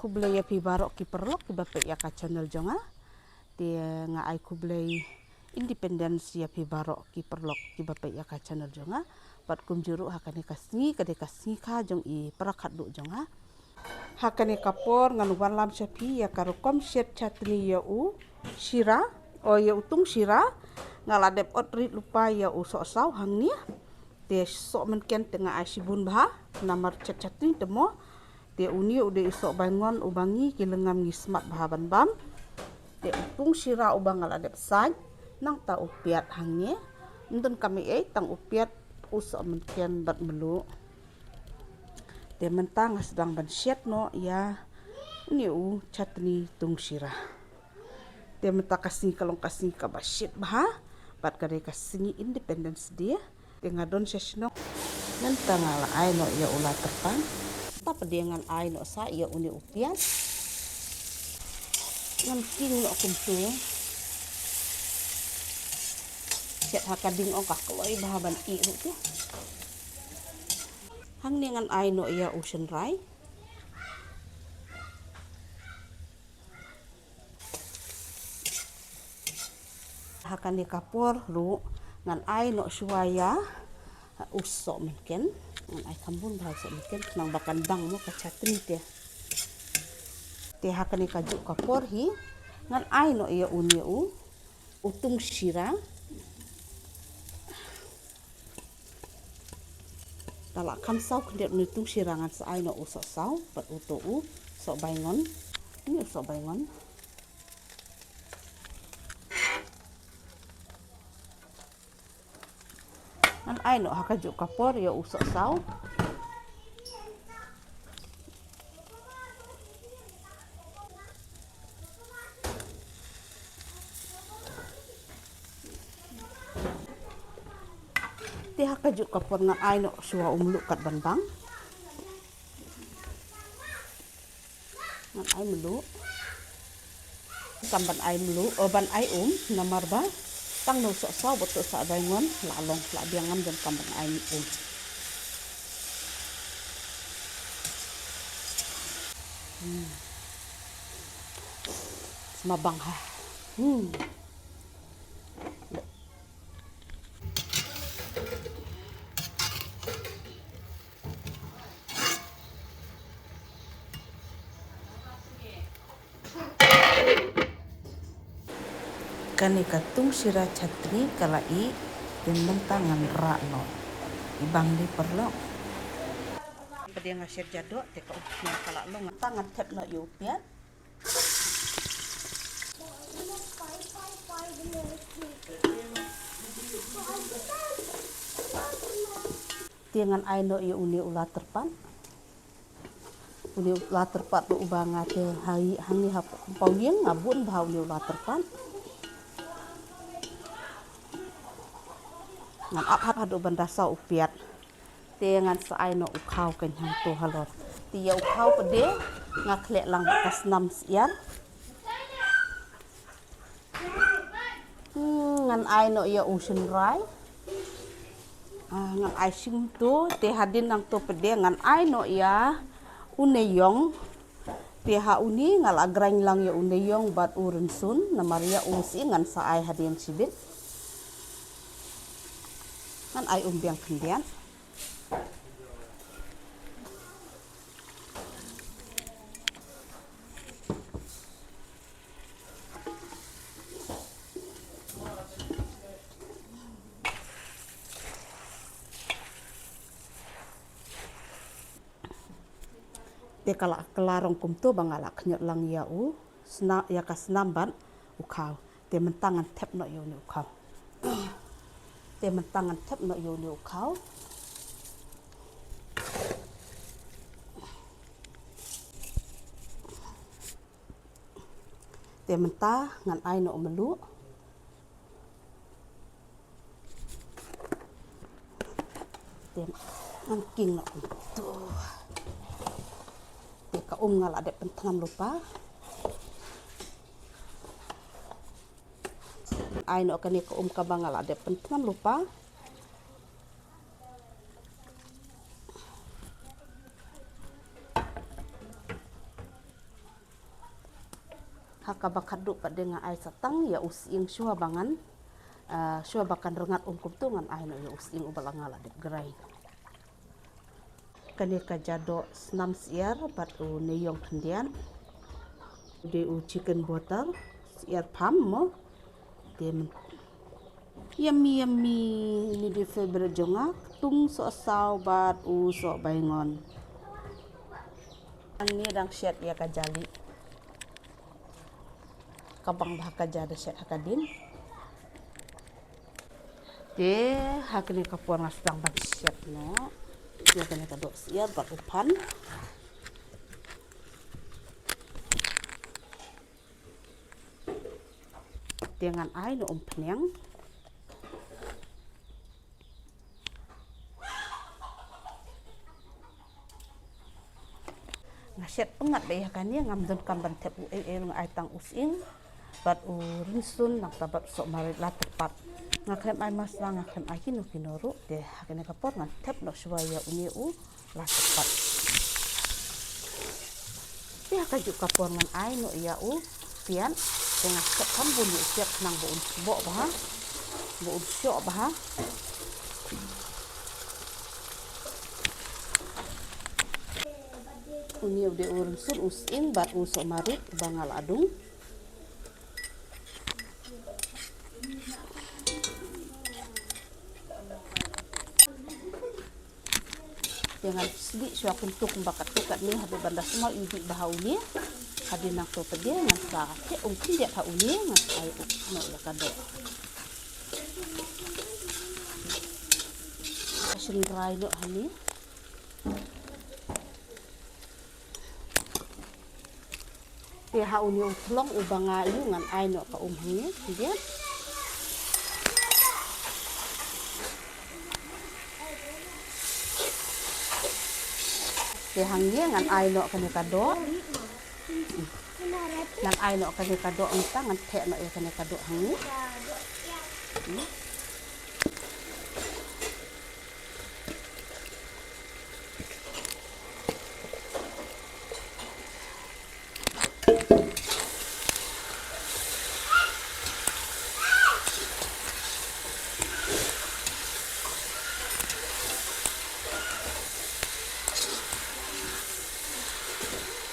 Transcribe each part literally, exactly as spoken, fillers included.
Khublei ïa phi baroh ki paralok kiba peit ïa ka channel jong nga. Te nga ai khublei Independence ïa phi baroh ki paralok kiba peit ïa ka channel jong nga. Bad kumjuh ruh ha kane ka sngi, ka dei ka sngi kha jong i para khadduh jong nga. Ha kane ka por ngan wallam sha phi ïa ka rukom shet chutney ïa u shira, o ïa u tung shira. Nga la dep ot rit lypa ïa u sohsaw hangne. Te soh mynken te nga ai shibun bha, namar shet chutney te mo. Te une u dei u soh baingon uba ngi ki longïing ngi smat bha ban bam. Te u tung shira uba nga la dep sait, nangta u piat hangne. Ym don kam ei ei, tang u piat, u soh mynken bad mluh. Te mynta nga sdang ban shet noh ïa une u chutney tung shira. Te mynta ka sngi ka long ka sngi kaba shit bha, bad ka dei ka sngi Independence Day. Te nga don sha shnong. Mynta nga la ai noh ïa u la tyrpang. Te pat de ngan ai noh sa ïa une u piat. Ngan king noh kumto. Shet ha ka ding ong ka kloi bha ban ih ruh te. Hangne ngan ai noh ïa u shynrai. Ha kane ka por ruh ngan ai noh shuwa ïa u soh mynken. Ngan ai kham bun bha u soh mynken khnang ba kan dang mo ka chutney te. Te ha kane kajuh ka por hi ngan ai noh ïa une u, u tung shira. Te la kham saw khyndiat une u tung shira ngan sa ai noh u sohsaw bad uto u soh baingon. Une u soh baingon. Ngan ai noh ha kajuh ka por ïa u sohsaw. Te ha kajuh ka por ngan ai noh shuwa u mluh kat ban bang. Ngan ai mluh. Kam ban ai mluh, o ban ai um, namar ba tang na u sohsaw bad uto u soh baingon la long, la biang, ngam donkam ban ai um. Hmm. Sma bang ha. Hmm. Kane ka tung shira chutney ka la ih, te mynta ngan rah noh. I bang dei paralok. Pdiang nga shet jadoh, te ka um ka la long. Mynta ngan thep noh ïa u piat. Te ngan ai noh ïa une u la tyrpad. Une u la tyrpad ruh uba nga te ha i, hangne ha pawïing nga bun bha une u la tyrpad. Ngan ap haduh ban da saw u piat. Te ngan sa ai noh u khaw kein hangto halor. Te ïa u khaw pat de nga khleh lang ka snam syiar. Hmm, ngan ai noh ïa u shynrai. Ah, ngan ai shim to, te hadien nangto pat de ngan ai noh ïa une ïong. Te ha une nga la grind lang ïa une ïong bad u rynsun, namar ïa u shi ngan sa ai hadien shibit. Ngan ai um biang khyndiat. Te ka la kylla rong kumto ba nga la khñiot lang ïa u sna-, ïa ka snam bad u khaw. Te mynta ngan thep noh ïa une u khaw. Te mynta ngan thep noh ïa une u khaw. Te mynta ngan ai noh u mluh. Te ngan king noh kumto. Te ka um nga la dep pynthnam lypa. Ai noh kane ka um kaba nga la dep pynthnam lypa. Ha kaba khatduh pat de nga ai sa tang ïa u sying shuwa ba ngan, ah, shuwa ba kan rngat um kumto ngan ai noh ïa u sying uba la nga la dep grind. Kane ka ja doh snam syiar bad u neiïong khyndiat. De u chicken butter syiar pham mo. Te men yummy, yummy, ni de favorite jong nga, ktung sohsaw bad u soh baingon. Hangne dang shet ïa ka jali. Ka bang bha ka ja da shet ha ka ding. Te ha kane ka por nga sdang ban shet noh ïa kane ka doh syiar bad u phan. Te ngan ai noh umphniang. Nga shet pyngngad beit ïa kane, ngam donkam ban thep u ei ei, nga ai tang u sying bad u rynsun nangta bad u sohmarit la tyrpad. Nga khlem ai masala, nga khlem ai kino kino ruh. Te ha kane ka por ngan thep noh shuwa ïa une u la tyrpad. Te ha kajuh ka por ngan ai noh ïa u piat. Te nga shet kham bun ïa u piat khnang ba un sboh bha, ba un shoh bha. Une u dei u rynsun, u sying bad u sohmarit ba nga la dung. Te ngan sdieh shuwa kumto kumba katto katne haduh ban da smaw i dih bha ha une. Hadien nangto pat de ngan sa theh um khyndiat ha une, ngan sa ai noh ïa ka doh. Ka shynrai noh hangne. Te ha une u thlong uba nga ïoh ngan ai noh ka um hangne, khyndiat. Te hangne ngan ai noh kane ka doh. Ngan ai noh kane ka doh, mynta ngan theh noh ïa kane ka doh hangne.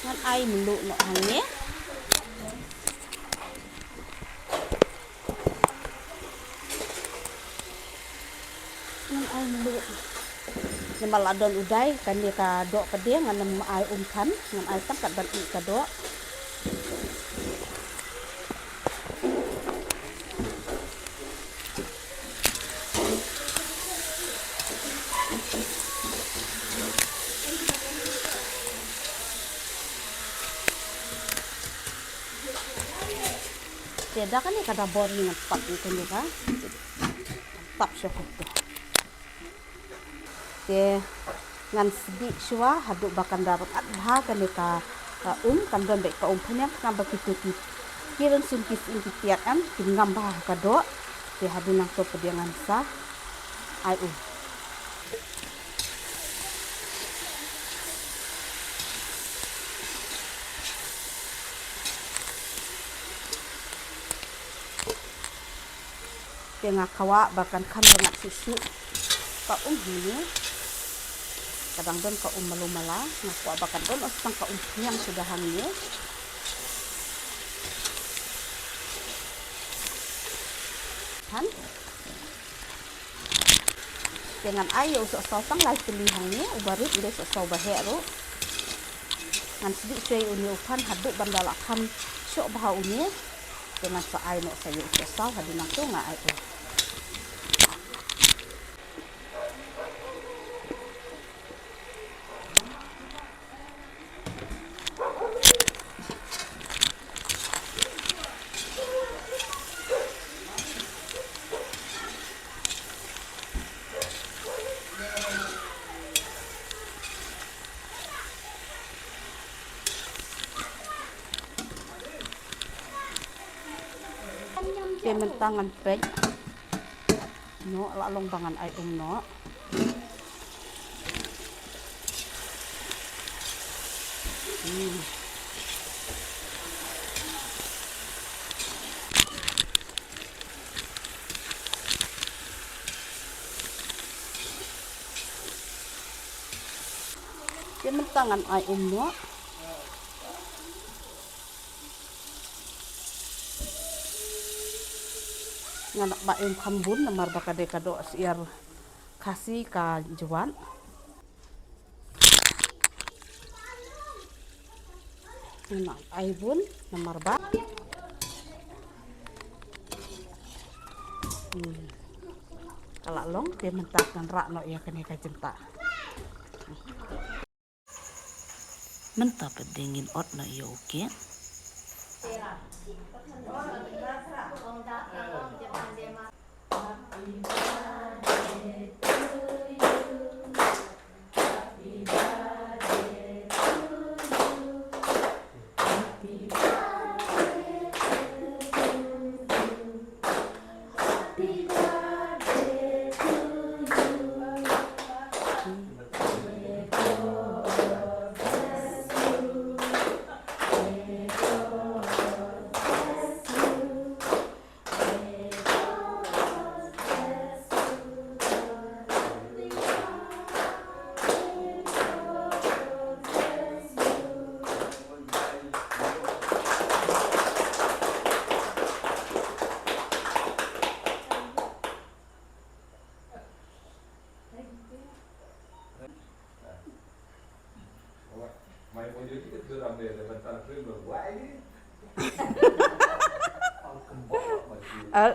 Ngan ai mluh noh hangne. Ngan ai mluh. Namar la don u dai, kane ka doh pat de ngan ym ai um than, ngan ai tang kat ban ih ka doh. Te da kane ka da bor ngan pap ïa kane ka. Pap sha kumto. Te ngan sdieh shuwa haduh ba kan da rngat bha kane ka, ka um, kan don beit ka umphniang, khnang ba kito ki, ki rynsun, ki sying, ki piat em kin ngam bha ha ka doh. Te hadien nangto pat de ngan sa ai um. Te nga kwah ba kan kham rngat shuh shuh ka um hangne. Ka dang don ka um malu mala, nga kwah ba kan don tang ka umphniang shuh da hangne. Than. Te ngan ai ïa u sohsaw tang lai tylli hangne, uba rit, u dei sohsaw ba heh ruh. Ngan sdieh shuwa ïa une u phan haduh ban da la kham shoh bha une. Te ngan sa ai noh sa ïa u sohsaw, hadien nangto nga ai um. Te mynta ngan peit noh, la long ba ngan ai um noh. Hmm. Ta ngan ai um noh. Ngan ba im kham bun namar ba ka dei ka doh syiar Khasi ka jwat. Ngan ai bun namar ba. Hmm. Ka la long te mynta ngan rah noh ïa kane ka jingtah. Mynta pat de ngin ot noh ïa u cake. Ah.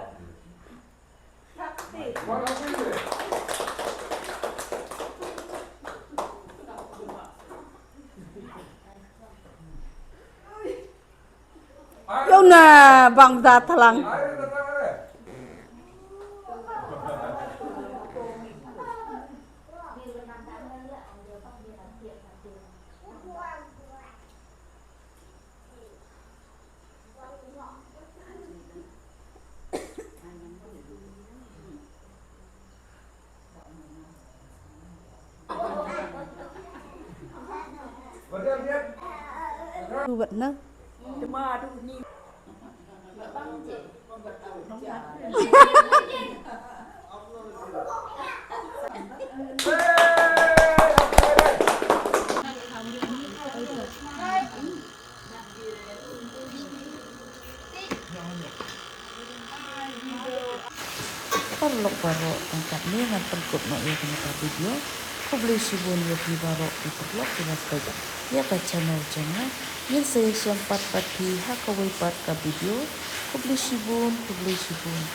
Ïa u na bang da thalang. Wat na. Paralok baroh, tang katne ngan pynkut noh ïa kane ka video. Khublei shibun ïa phi baroh ki paralok kiba peit ïa ka channel jong nga. Ngin sa ïashem pat bad phi ha kawei pat ka video. Khublei shibun, khublei shibun.